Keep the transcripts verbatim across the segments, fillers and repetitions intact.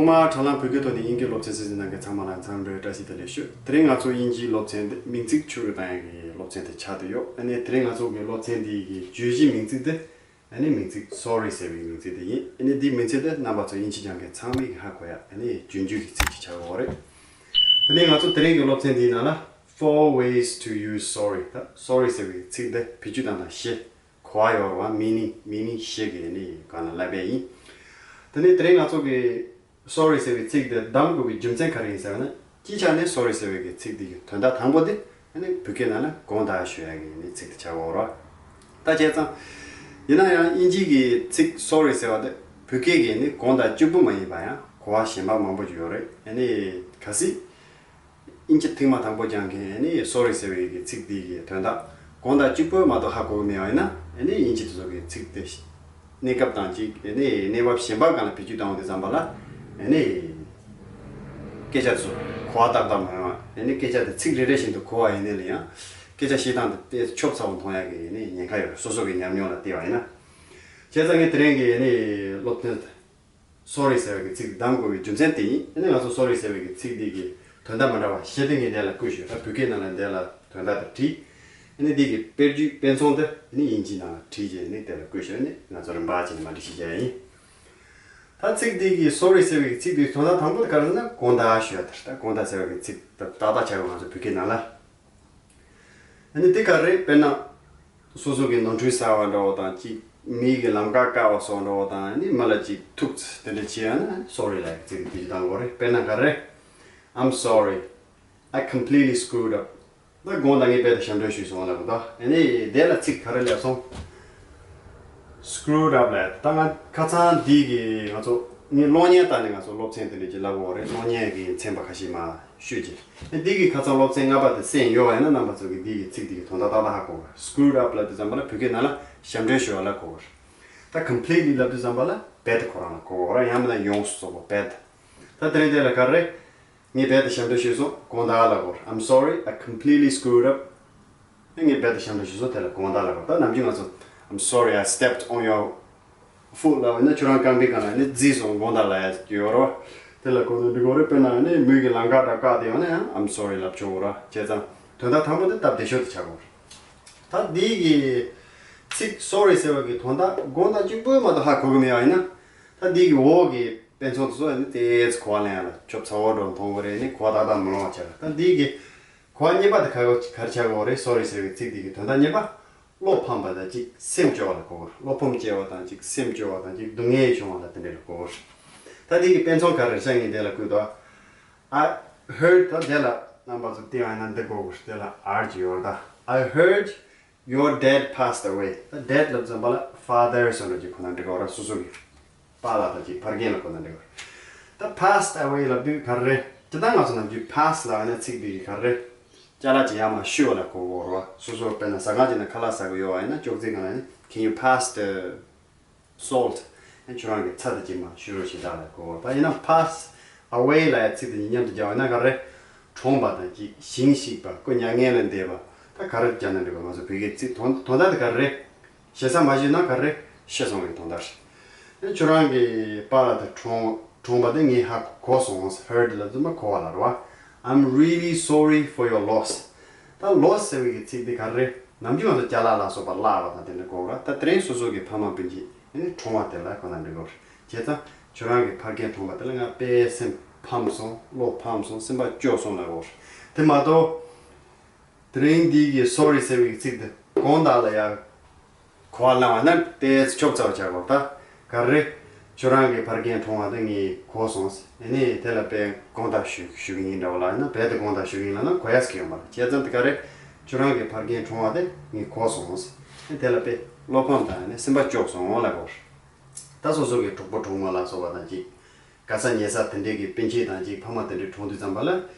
ཐོག་མར་དྲ་ལམ་བོད་སྐད་ཐོག་ནས་དབྱིན་སྐད་སློབ་ཚན་གསན་གཟིགས་གནང་མཁན་ཚང་མ་ལ་འཚམས་འདྲི་བཀྲ་ཤིས་བདེ་ལེགས་ཞུ། དེ་རིང་ང་ཚོ་དབྱིན་ཇིའི་སློབ་ཚན་འདི་མིང་ཚིག་ཕྱུག་རུ་གཏོང་ཡག་གི་སློབ་ཚན་དེ་ཆགས་བསྡད་ཡོད། ཨ་ནི་དེ་རིང་ང་ཚོ་གི་སློབ་ཚན་འདི་གི་བརྗོད་གཞི་མིང་ཚིག་དེ། ཨ་ནི་མིང་ཚིག་sorry ཟེར་བའི་མིང་ཚིག་དེ་ཡིན། ཨ་ནི་འདིའི་མིང་ཚིག་དེ་རྣམ་པ་ཚོ་དབྱིན་ཇི་སྦྱང་མཁན་ཚང་མས་ཧ་གོ་ཡག་ཨ་ནི་རྒྱུན་སྤྱོད་ཀྱི་ཚིག་ཅིག་ཆགས་ཡོད་རེད། དེ་ནས་ང་ཚོ་དེ་རིང་གི་སློབ་ཚན་འདིའི་ནང་ལ་four ways to use sorry། ད་sorry ཟེར་བའི་ཚིག་འདི་བེད་སྤྱོད་བཏང་སྟངས་བཞི། གོ་བ་ཡོད་རེད་བ། meaning meaning བཞི་གི་ནི་སྒང་ལ་བསླབ་པ་ཡིན། དེ་ནས་དེ་རིང་ང་ཚོ་གི་sorry ཟེར་བའི་ཚིག་དེ་གདམ་དགོས་པའི་རྒྱུ་མཚན་ག་རེ་ཡིན་ཟེར་བ་ན། སྤྱིའི་ཆ་ནས་sorry ཟེར་བའི་གི་ཚིག་དེ་གི་དོན་དག་དང་པོ་དེ་ཨ་ནི་བོད་སྐད་ནང་ལ་དགོངས་དག་ཞུ་ཡག་གི་ནི་ཚིག་དེ་ཆགས་ཡོད་རེད་བ། ད་བྱས་ཙང་ཡིན་ན་ཡང་དབྱིན་ཇིའི་གི་ཚིག་sorry ཟེར་བ་དེ་བོད་སྐད་ཀྱི་ནི་དགོངས་དག་གཅིག་པུ་མ་ཡིན་པ་ཡང་གོ་བ་གཞན་པ་མང་པོ་ཅིག་ཡོད་རེད། ཨ་ནི་གལ་སྲིད་དབྱིན་ཇི་ཐེངས་མ་དང་པོ་སྦྱང་མཁན་ཨ་ནི་sorry ཟེར་བའི་གི་ཚིག་འདི་གི་དོན་དག་དགོངས་དག་གཅིག་པོས་མ་གཏོགས་ཧ་གོ་གི་མེད་པ་ཡིན་ན། ཨ་ནི་དབྱིན་ཇི་དེ་ཚོ་གི་ཚིག་དེ་གནས་སྐབས་དང་གཅིག་ཨ་ནི་གནས་བབ་གཞན་པ་སྒང་ལ་བེད་སྤྱོད་བཏང་བ་དེ་ཙམ་པ་ལ་ཨ་ནི་སྐད་ཆ་དེ་ཚོ་གོ་བ་ཏག་ཏག་མ་ཡོང་བ། ཨ་ནི་སྐད་ཆ་དེ་ཚིག་རེ་རེ་བཞིན་དུ་གོ་བ་ཡིན་ནའི་ལ་ཡང་སྐད་ཆ་བཤད་སྟངས་དེ་དཔེ་ཆོབ་ཚ་བོ་མཐོང་ཡག་གི་ཨ་ནི་ཉེན་ཁ་ཡོད་རེད། སོ་སོ་གི་ཉམས་མྱོང་ལ་བལྟས་པ་ཡིན་ན། བྱས་ཙང་ངས་དེ་རིང་གི་ཨ་ནི་སློབ་ཚན་sorry ཟེར་བའི་གི་ཚིག་གདམ་དགོས་པའི་རྒྱུ་མཚན་དེ་ཡིན། ཨ་ནི་ང་ཚོ་sorry ཟེར་བའི་གི་ཚིག་འདི་གི་དོན་དག་མི་འདྲ་བ་བཞི་དེ་ངས་འདི་ལ་བཀོད་ཞུས། ད་བོད་སྐད་ནང་ལ་འདི་ལ་དོན་དག་དེ་བྲིས། ཨ་ནི་འདི་གི་དཔེར་བརྗོད་དཔེ་མཚོན་དེ་ཨ་ནི་དབྱིན་ཇིའི་ནང་ལ་བྲིས་བྱས་ཨ་ནི་དེ་ལ་བཀོད་ཞུས། ཨ་ནི་ང་ཚོ་རིམ་པ་བྱས་ནས་མར་འགྲེལ་བཤད་བྱས་ཡིན། ད་ཚིག་འདི་གི་sorry ཟེར་བའི་གི་ཚིག་འདི་དོན་དག་དང་པོ་དེ་ག་རེ་ཟེར་ན་དགོངས་དག་ཞུ་བ་དེ་རེད། ད་དགོངས་དག་ཟེར་བའི་གི་ཚིག་ད་ཏག་ཏག་ཆགས་ཡོད་ང་ཚོ་བོད་སྐད་ནང་ལ། ཨ་ནི་དེ་ག་རེ་དཔེར་ན། སོ་སོ་གི་ནོར་འཁྲུལ་བསགས་པ་འདྲ་བོ་དང་གཅིག་མི་གི་ལམ་ཁ་བཀག་པ་སོགས་འདྲ་བོ་དང་ཨ་ནི་མི་ལ་གཅིག་ཐུག་དེ་འདྲ་བྱས་ཡོད་ན་sorry ལབ་ཡག་ཚིག་དེ་བེད་སྤྱོད་གཏང་དགོས་རེད། དཔེར་ན་ག་རེ། I'm sorry, I completely screwed up. ད་དགོངས་དག་ངས་རྦད་དེ་ཞབས་འདྲེན་ཞུས་སོང་ལབ་དགོས། ད་ཨ་ནི་དེ་ལ་ཚིག་ག་རེ་ལབ་སོང་། Screwed up ལབ། ད་ང་ཁ་སང་འདི་གི་ང་ཚོ་ངའི་གློག་བརྙན་ལྟ་ནས་ང་ཚོ་སློབ་ཚན་དེ་འདྲ་ཅིག་ལབ་དགོས་རེད། གློག་བརྙན་གྱི་ཚན་པ་ཁ་ཤས་མར་ཤོད་ཅིག་ཨ་འདི་གི་ཁ་སང་སློབ་ཚན་ལྔ་པ་དེ་གསན་ཡོད་པ་ཡིན་ན་རྣམ་པ་ཚོ་གིས་འདི་གི་ཚིག་འདི་གི་དོན་དག་ཏག་ཏག་ཧ་གོ་གི་རེད། Screwed up ལབ་དུས་ཙམ་པ་ལ་བོད་སྐད་ནང་ལ་ཞབས་འདྲེན་ཞུ་བ་ལ་གོ་གི་རེད། ད་completely ལབ་དུས་ཙམ་པ་ལ་རྦད་དེ་ཁོ་རང་ལ་གོ་གི་རེད། ཡང་མིན་ན་ཡོངས་སུ་རྫོགས་པ་རྦད་དེ། ད་དེ་རིང་དེ་ལ་ག་རེ། ངས་རྦད་དེ་ཞབས་འདྲེན་ཞུས་སོང་། དགོངས་དག་ལབ་དགོས་རེད། I'm sorry, I completely screwed up. ངས་རྦད་དེ་ཞབས་འདྲེན་ཞུས་སོང་། དེ་ལ་དགོངས་དག་ལབ་དགོས། ད་ནམ་རྒྱུན་ང་ཚོ་I'm sorry, I stepped on your foot ལབ་པ་ཡིན་ན་ཁྱོད་རང་རྐང་པའི་སྒང་ལ་ནི་བརྫིས་སོང་། དགོངས་དག་ལབ་ཡག་ཡོད་རེད་བ། དེ་ལ་གོ་ན་འགྲིག་གི་རེད། དཔེར་ན་ནི་མི་གི་ལམ་ཁ་འདྲ་བཀག་བསྡད་ཡོད་ན་ཡང་I'm sorry ལབ་ཆོག་གི་རེད་བ། བྱས་ཙང་དོན་དག་དང་པོ་དེ་སྟབས་བདེ་ཤོས་དེ་ཆགས་ཀྱི་ཡོད་རེད། ད་འདི་གི་ཚིག་sorry ཟེར་བ་གི་དོན་དག་དགོངས་དག་གཅིག་པོས་མ་གཏོགས་ཧ་གོ་གི་མེད་པ་ཡིན་ན། ད་འདི་གི་འོག་གི་དཔེ་མཚོན་དེ་ཚོ་ནི་ཏོག་ཙམ་གོ་བ་ལེན་ཡག་ལ་ཆོབ་ཚ་བོ་འདྲ་མཐོང་གི་རེད། ནི་གོ་བ་ཏག་ཏག་མི་ལོང་བ་བྱས་ར། ད་འདི་གི་གོ་བ་གཉིས་པ་དེ་ག་རེ་ག་རེ་ཆགས་ཀྱི་ཡོད་རེད། sorry ཟེར་བའི་ཚིག་འདི་གི་དོན་དག་གཉིས་པ། བློ་ཕམ་པ་དང་གཅིག་སེམས་སྐྱོ་བ་ལ་གོ་གི་རེད། བློ་ཕམ་སྐྱེ་བ་དང་གཅིག་སེམས་སྐྱོ་བ་དང་གཅིག་སྡུག་བསྔལ་བྱུང་བ་ལ་དེ་འདྲ་ལ་གོ་གི་རེད། ད་འདི་གི་དཔེ་མཚོན་ག་རེ་རེད་ཤག་ངས་འདི་ལ་བཀོད་འདུག I heard ད་དེ་ལ་རྣམ་པ་ཚོ་བལྟས་པ་ཡིན་ན་འདི་གོ་གི་རེད། དེ་ལ་are ཅིག་ཡོད་རེད། ད་I heard your dad passed away. ད་dad ལབ་ཙམ་པ་ལ་father སོགས་ལ་ཅིག་ཁོ་ན་འགྲིག་གི་རེད། སོ་སོ་གི་པཱ་ལགས་དང་ཅིག་ཕ་རྒན་ལ་ཁོ་ན་འགྲིག་གི་རེད། ད་passed away ལབ་དུས་ག་རེ་རེད། ཇི་ལྟར་ང་ཚོ་ནམ་རྒྱུན་pass ལབ་ན་ཚིག་འདི་གི་ག་རེ་རེད། ཅ་ལག་ཅིག་ཡར་མར་བཤུ་བ་ལ་གོ་གི་རེད་བ། སོ་སོ་དཔེར་ན་ཟ་ཁང་ཅིག་ནང་ཁ་ལག་ཟ་གི་ཡོད་པ་ཡིན་ན་ཅོག་ཙེའི་སྒང་ལ་ནི་can you pass the salt? ཨ་ཁྱོད་རང་གི་ཚྭ་དེ་ཅིག་མར་བཤུ་རོགས་ཞེས་དག་ལ་གོ་བ། ད་ཡིན་ན་pass away ལབ་ཡག་ཚིག་དེ་གཉིས་མཉམ་དུ་སྦྱར་བ་ན་ག་རེ། གྲོངས་པ་དང་གཅིག་ཞིང་བཤིག་པ། སྐུ་མྱ་ངན་ལས་འདས་པ། ད་ག་རེ་སྦྱར་ན་འགྲིག་གི་རེད། ང་ཚོ་བོད་སྐད་ཚིག་དོན་དོན་དག་དེ་ག་རེ་རེད། ཞེ་ས་མ་ཞུས་ན་ག་རེ་རེད། ཤི་སོང་བའི་དོན་དག་རེད། ཨ་ཁྱོད་རང་གི་པཱ་ལགས་དེ་གྲོངས་གྲོངས་པ་དེ་ངས་ཧ་གོ་སོང་། heard ལབ་དུས་ཙམ་པ་གོ་བ་ལ་རེད་བ། I'm really sorry for your loss. ད་loss ཟེར་བའི་གི་ཚིག་འདི་ག་རེ་རེད། ནམ་རྒྱུན་ང་ཚོ་ཅ་ལག་ལ་སོགས་པ་བརླག་པ་དང་དེ་འདྲ་གོ་ར། ད་དེ་རིང་སོ་སོ་གི་ཕ་མ་སྤུན་མཆེད་ཨ་ནི་གྲོངས་པ་དེ་ལ་གོ་ན་འགྲིག་གོ། བྱས་ཙང་ཁྱོད་རང་གི་ཕ་རྒན་གྲོངས་པ་དེ་ལ་ང་དཔེ་སེམས་ཕམ་སོང་། བློ་ཕམ་སོང་། སེམས་པ་སྐྱོ་སོང་ལབ་གོ། དེ་མ་གཏོགས་དེ་རིང་འདི་གི་sorry ཟེར་བའི་གི་ཚིག་འདི་དགོངས་དག་ལ་ཡ་གོ་བ་བླངས་པ་ན་ཏོག་ཙམ་ཆོབ་ཚ་བ་ཆགས་གོ། ད་ག་རེ། ཁྱོད་རང་གི་ཕ་རྒན་གྲོངས་པ་དེ་ངས་གོ་སོང་། ཨ་ནི་དེ་ལ་དཔེ་དགོངས་དག་ཞུ་ཞུ་གི་ཡིན་འདྲ་བོ་ལ་ཡིན་ན་རྦད་དེ་དགོངས་དག་ཞུ་གི་ཡིན་ལབ་ན་གོ་ཡ་ཟེར་གི་ཡོད་མ་རེད། བྱས་ཙང་དེ་ག་རེ། ཁྱོད་རང་གི་ཕ་རྒན་གྲོངས་པ་དེ་ངས་གོ་སོང་། ཨ་ནི་དེ་ལ་དཔེ་བློ་ཕམ་དང་ཨ་ནི་སེམས་པ་སྐྱོ་སོང་ལབ་གོ། ད་སོ་སོ་གི་གྲོགས་པོ་གྲོགས་མོ་ལ་སོགས་པ་དང་གཅིག་དགའ་ས་ཉེ་ས་དེ་འདྲའི་གི་སྤུན་མཆེད་དང་གཅིག་ཕ་མ་དེ་འདྲའི་གྲོངས་དུས་ཙམ་པ་ལ་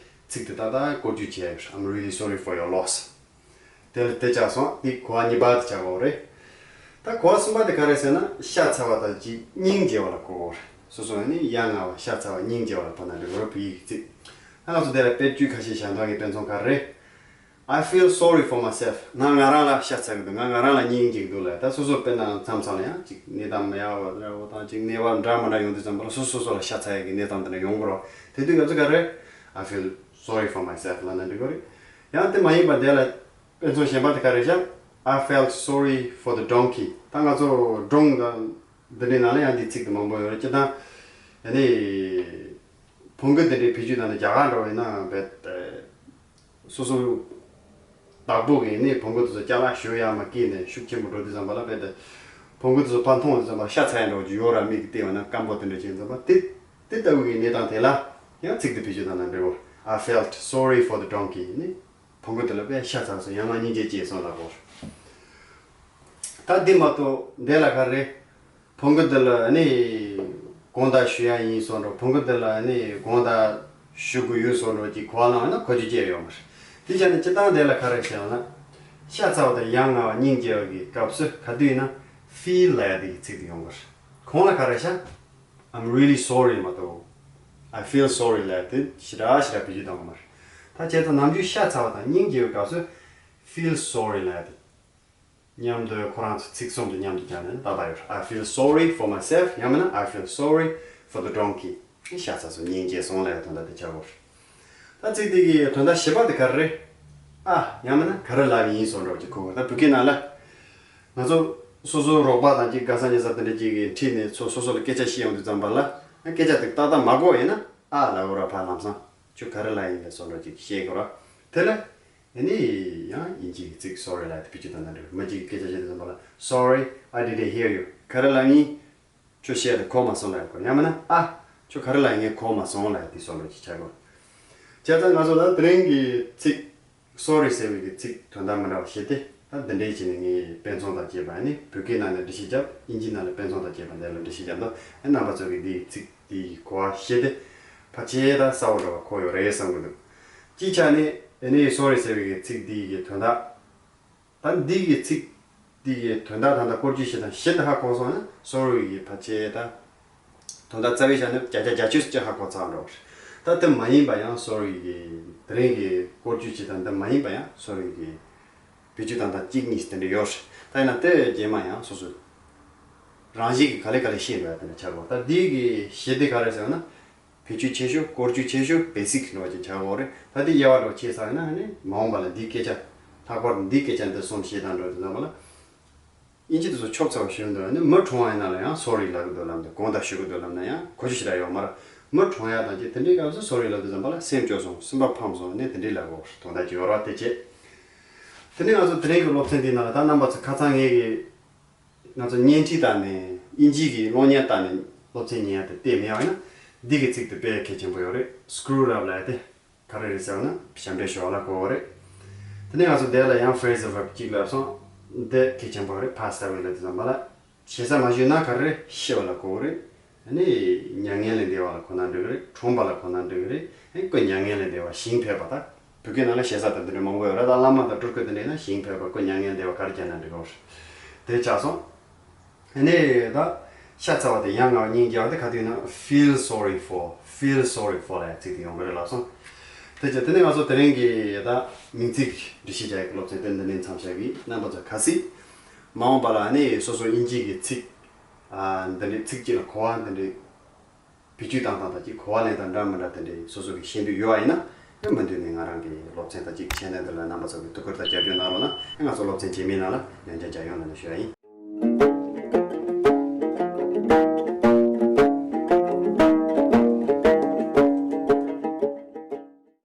ཚིག་དེ་ཏག་ཏག་བཀོལ་སྤྱོད་བྱས་ཡོད། I'm really sorry for your loss. དེ་ལ་དེ་ཆགས་སོང་། འདི་གོ་བ་གཉིས་པ་དེ་ཆགས་ཀྱི་ཡོད་རེད། ད་གོ་བ་གསུམ་པ་དེ་ག་རེ་ཟེར་ན་ཤ་ཚ་བ་དང་གཅིག་སྙིང་རྗེ་བ་ལ་གོ་གི་ཡོད་རེད། སོ་སོ་ནི་ཡ་ང་བ་ཤ་ཚ་བ་སྙིང་རྗེ་བ་ལ་གོ་ན་འགྲིག་གི་རེད། བོད་ཡིག་གི་ཚིག་ད་ང་ཚོ་དེ་ལ་དཔེར་བརྗོད་ཁ་ཤས་བཞག་འདོད་ཀྱི་དཔེ་མཚོན་ག་རེ་རེད། I feel sorry for myself. ང་ང་རང་ལ་ཤ་ཚ་གི་འདུག་ང་ང་རང་ལ་སྙིང་རྗེ་གི་འདུག་ལབ། ད་སོ་སོ་དཔེར་ན་མཚམས་མཚམས་ལ་ཡང་ཅིག་གནས་སྟངས་མི་ཡག་པ་འདྲ་བོ་དང་ཅིག་གནས་བབ་འདྲ་མི་འདྲ་ཡོང་དུས་ཙམ་པ་ལ་སོ་སོ་སོ་ལ་ཤ་ཚ་ཡག་གི་གནས་སྟངས་དེ་འདྲ་ཡོང་གི་རེད། དེ་དུས་སྐབས་སུ་ག་རེ། I feel sorry for myself ལབ་ན་འགྲིག་གི་རེད། ཡང་དེ་མ་ཡིན་པ་དེ་ལ་དཔེ་མཚོན་གཞན་པ་དེ་ག་རེ་ཤག I felt sorry for the donkey. ད་ང་ཚོ་སྒྲུང་དང་འདི་འདྲའི་ནང་ལ་ཡང་འདི་ཚིག་དེ་མང་པོ་ཡོད་རེད། སྤྱིར་བཏང་ཡ་ནི་བོང་གུ་དེ་འདྲའི་བེད་སྤྱོད་བཏང་ནས་རྒྱ་གར་འགྲོ་བས་ན་བས། སོ་སོ་བདག་པོ་གིས་ནི་བོང་གུ་དེ་ཚོ་ཅ་ལག་ཞུ་ཡ་མ་སྐྱེས་ནས་ཤུགས་ཆེན་པོ་འགྲོ་དུས་ཙམ་པ་ལ་བས་ཏེ། བོང་གུ་དེ་ཚོ་ཕར་མཐོང་དུས་ཙམ་པ་ཤ་ཚ་ཡ་འགྲོ་རྒྱུ་ཡོད་ར་མེད་ཀྱི་བལྟས་པ་ན་སྐམ་པོ་དེ་འདྲ་བྱས་ཙམ་པ་དེ་དེ་ལྟ་བུ་གི་གནས་སྟངས་དེ་ལ་ཡང་ཚིག་དེ་བེད་སྤྱོད་བཏང་ན་འགྲིག་གོ I felt sorry for the donkey. ནི་བོང་གུ་དེ་ལ་དཔེ་ཤ་ཚ་སོང་། ཡང་ང་སྙིང་རྗེ་སྐྱེས་སོང་ལབ་གོ་ད་འདི་མ་གཏོགས་འདི་ལ་ག་རེ། བོང་གུ་འདི་ལ་ནི་དགོང་དག་ཞུ་ཡ་ཡིན་སོང་འགྲོ། བོང་གུ་འདི་ལ་ནི་དགོང་དག་ཞུ་དགོས་ཡོད་སོང་འགྲོ་གི་གོ་བ་བླངས་ན་གོ་རྒྱུ་ཅི་ཡང་ཡོད་མ་རེད། དེ་བྱས་ནས་སྤྱིར་བཏང་འདི་ལ་ག་རེ་བྱས་ན། ཤ་ཚ་བ་དང་ཡ་ང་བ་སྙིང་རྗེ་བ་གི་སྐབས་སུ་ག་དུས་ཡིན་ན་feel ལབ་ཡ་དེ་གི་ཚིག་དེ་ཡོང་གི་རེད། གོང་ལ་ག་རེ་ཤག I'm really sorry མ་གཏོགས། I feel sorry ལབ་དེ་ཞེ་དྲག་ཞེ་དྲག་བེད་སྤྱོད་གཏོང་གི་མ་རེད། ད་བྱས་ཙང་ནམ་རྒྱུན་ཤ་ཚ་བ་དང་སྙིང་རྗེ་བའི་སྐབས་སུ་feel sorry ལབ་དེ་མཉམ་དུ་ཁོ་རང་ཚོ་ཚིག་གསུམ་དུ་མཉམ་དུ་བརྒྱབ་ནས་ཏག་ཏག་ཡོད། I feel sorry for myself ཡང་མིན་ན་I feel sorry for the donkey. ཤ་ཚ་སོང་། སྙིང་རྗེ་སོང་ལབ་ཡ་དོན་དག་དེ་ཆགས་ཡོད། ད་ཚིག་དེ་གི་དོན་དག་བཞི་པ་དེ་ག་རེ་རེད། ཨ་ཡང་མིན་ན་ག་རེ་ལབ་ཡིན་སོང་འགྲོ་གི་གོ་གི་ད་བོད་སྐད་ནང་ལ། ང་ཚོ་སོ་སོའི་རོགས་པ་དང་གཅིག་དགའ་ས་ཉེ་ས་དེ་འདྲ་གཅིག་གིས་ཁྲིད་ནས་ཚོ་སོ་སོ་ལ་སྐད་ཆ་བཤད་ཡོང་དུས་ཙམ་པ་ལ་སྐད་ཆ་དེ་ཏག་ཏག་མ་གོ་ཡིན་ན་ཨ་ལབ་དགོས་ར། ཕར་ལམ་སང་ཁྱོད་ག་རེ་ལབ་ཡིན་ལབ་སོགས་འདྲ་ཅིག་བཤད་དགོས་ར། དེ་ལ་ཨ་ནི་ཡང་དབྱིན་ཇི་གི་ཚིག་sorry ལབ་དེ་བེད་སྤྱོད་གཏོང་ན་འགྲིག་མི་གཅིག་གིས་སྐད་ཆ་བཤད་དུས་ཙམ་པ་ལ། Sorry, I didn't hear you. ག་རེ་ལབ་ཡིན། ཁྱོད་བཤད་དེ་གོ་མ་སོང་ལབ་དགོས། ཡང་མིན་ན་ཨ་ཁྱོད་ག་རེ་ལབ་ཡིན་ངས་གོ་མ་སོང་ལབ་དེ་སོགས་འདྲ་ཅིག་བྱ་དགོས། བྱས་ཙང་ང་ཚོ་ལ་དེ་རིང་གི་ཚིག sorry ཟེར་བའི་གི་ཚིག་དོན་དག་མི་འདྲ་བ་བཤད་དེ། ད་འདི་འདྲའི་བྱས་ནས་ངས་དཔེ་མཚོན་དང་བཅས་པ་ནི་བོད་སྐད་ནང་ནས་འགྲེལ་བཤད་བརྒྱབ། དབྱིན་ཇི་ནང་ལ་དཔེ་མཚོན་དང་བཅས་པ་འདི་ལ་འགྲེལ་བཤད་བརྒྱབ་འདུག་ཨ་རྣམ་པ་ཚོ་གིས་འདིའི་ཚིག་འདིའི་གོ་བ་ཤེས་ཏེ་ཕལ་ཆེར་ད་གསལ་པོ་འདྲ་བ་གོ་ཡོད་རེད་བསམ་གི་འདུག་སྤྱིའི་ཆ་ནས་ཨ་ནི་sorry ཟེར་བའི་གི་ཚིག་འདིའི་གི་དོན་དག་ད་འདི་གི་ཚིག་འདི་གི་དོན་དག་ད་ལྟ་སྐོར་བཅུ་བཞི་དང་བཞི་དེ་ཧ་གོ་སོང་ན་sorry གི་ཕལ་ཆེར་ད་དོན་དག་རྩ་བའི་ཆ་ནས་བརྒྱ་ཆ་བརྒྱད་ཅུ་ཅིག་ཧ་གོ་ཚར་འགྲོ་བ་རེད། ད་དེ་མ་ཡིན་པ་ཡང་sorry གི་དེ་རིང་གི་སྐོར་བཅུ་བཞི་དང་འདི་མ་ཡིན་པ་ཡང་sorry གི་བེད་སྤྱོད་སྟངས་དང་གཅིག་གཉིས་དེ་འདྲ་ཡོད་རེད། ད་ཡིན་ན་དེ་རྗེས་མ་ཡང་སོ་སོ་རང་བཞིན་གྱིས་ག་ལེ་ག་ལེ་ཤེས་འགྲོ་ཡ་དེ་འདྲ་ཆགས་འགྲོ། ད་འདི་གི་གཞི་དེ་ག་རེ་ཟེར་ན། བེད་སྤྱོད་ཆེ་ཤོས། བཀོལ་སྤྱོད་ཆེ་ཤོས། basic འདྲ་བ་ཅིག་ཆགས་ཡོད་རེད། ད་དེ་དབྱེ་བ་འདྲ་བ་ཕྱེ་ཚར་ཡིན་ན་ནི་མ་འོངས་པ་ལ་འདིའི་སྐད་ཆ། ལྷག་པར་དུ་འདིའི་སྐད་ཆ་འདི་གསུམ་བཤད་སྟངས་འདྲ་བ་དེ་ཚང་མ་ལ། དབྱིན་ཇི་དེ་ཚོ་ཆོབ་ཚ་བ་ཞིག་འདུག་ནི་མི་གྲོངས་པ་ཡིན་ན་ལ་ཡང་sorry ལབ་གི་འདུག་ལབ་ནས་དགོངས་དག་ཞུ་གི་འདུག་ལབ་ན་ཡང་གོ་རྒྱུ་ཞེ་དྲག་ཡོད་མ་རེད། མི་གྲོངས་ཡ་དང་ཅི་དེ་འདྲའི་སྐབས་སུ་sorry ལབ་དུས་ཙམ་པ་ལ་སེམས་སྐྱོ་སོང་། སེམས་པ་ཕམ་སོང་ནི་དེ་འདྲའི་ལབ་གོ་དོན་དག་ཅིག་ཡོད་རེད་བ། དེ་བྱས། དེ་ནས་ང་ཚོ་དེ་རིང་གི་སློབ་ཚན་འདིའི་ནང་ལ་ད་རྣམ་པ་ཚོ་ཁ་སང་ངས་ཀྱི་ང་ཚོ་བརྙན་འཕྲིན་བལྟས་ནས་དབྱིན་ཇིའི་གི་གློག་བརྙན་བལྟས་ནས་སློབ་ཚན་ཉན་ཡ་དེ་བལྟས་མེད་པ་ཡིན་ན། འདི་གི་ཚིག་དེ་དཔེ་གལ་ཆེན་པོ་ཡོད་རེད། screw up ལབ་ཡ་དེ་ག་རེ་རེད་ཟེར་བ་ན་ཞབས་འདྲེན་ཞུ་བ་ལ་གོ་བ་རེད། དེ་ནས་ང་ཚོ་འདི་ལ་ཡང་phrasal verb གཅིག་ལབ་སོང་། འདི་གལ་ཆེན་པོ་རེད། pass away ལབ་དུས་ཙམ་པ་ལ་ཞེ་ས་མ་ཞུས་ན་ག་རེ་རེད། ཤི་བ་ལ་གོ་བ་རེད། ཨ་ནི་མྱ་ངན་ལས་འདས་པ་ལ་གོ་ན་འགྲིག་གི་རེད། གྲོངས་པ་ལ་གོ་ན་འགྲིག་གི་རེད། ཨ་ནི་སྐུ་མྱ་ངན་ལས་འདས་པ། ཞིང་ཕེབས་པ། ད་བོད་སྐད་ནང་ལ་ཞེ་ས་དང་འདི་འདྲ་མང་པོ་ཡོད་རེད། ད་བླ་མ་དང་སྤྲུལ་སྐུ་འདི་འདྲ་ཡིན་ན་ཞིང་ཕེབས་པ། སྐུ་མྱ་ངན་འདས་པ། ག་རེ་བྱས་ན་འགྲིག་གི་རེད། དེ་ཆགས་སོང་། ཨ་ནི་ད་ཤ་ཚ་བ་དེ་ཡ་ང་བ་སྙིང་རྗེ་བ་དེ་ག་དུས་ན་feel sorry for, feel sorry for ལབ་ཡ་ཚིག་དེ་ཡོང་གི་རེད་ལབ་སོང་། དེ་བྱས་དེ་ནས་ང་ཚོ་དེ་རིང་གི་ད་མིང་ཚིག་འགྲེལ་བཤད་རྒྱག་ཡ་གི་སློབ་ཚན་དེ་འདི་ནས་མཚམས་བཞག་གི། རྣམ་པ་ཚོ་གལ་སྲིད་མ་འོངས་པ་ལ་ཨ་ནི་སོ་སོ་དབྱིན་ཇི་གི་ཚིག་ཨ་འདི་འདྲའི་ཚིག་གཅིག་ལ་གོ་བ་འདི་འདྲའི་བེད་སྤྱོད་བཏང་སྟངས་དང་གཅིག་གོ་བ་ལེན་སྟངས་འདྲ་མི་འདྲ་དེ་འདྲའི་སོ་སོ་གི་ཤེས་འདོད་ཡོད་པ་ཡིན་ན་ཡང་མུ་མཐུད་ནས་ང་རང་གི་སློབ་ཚན་དང་གཅིག་channel འདི་ལ་རྣམ་པ་ཚོ་གི་ཐུགས་ཁུར་དང་རྒྱབ་སྐྱོར་གནང་རོགས་གནང་། ང་ཚོ་སློབ་ཚན་རྗེས་མའི་ནང་ལ་ཡང་བསྐྱར་མཇལ་ཡོང་གནང་ཞུ་ཡ་ཡིན།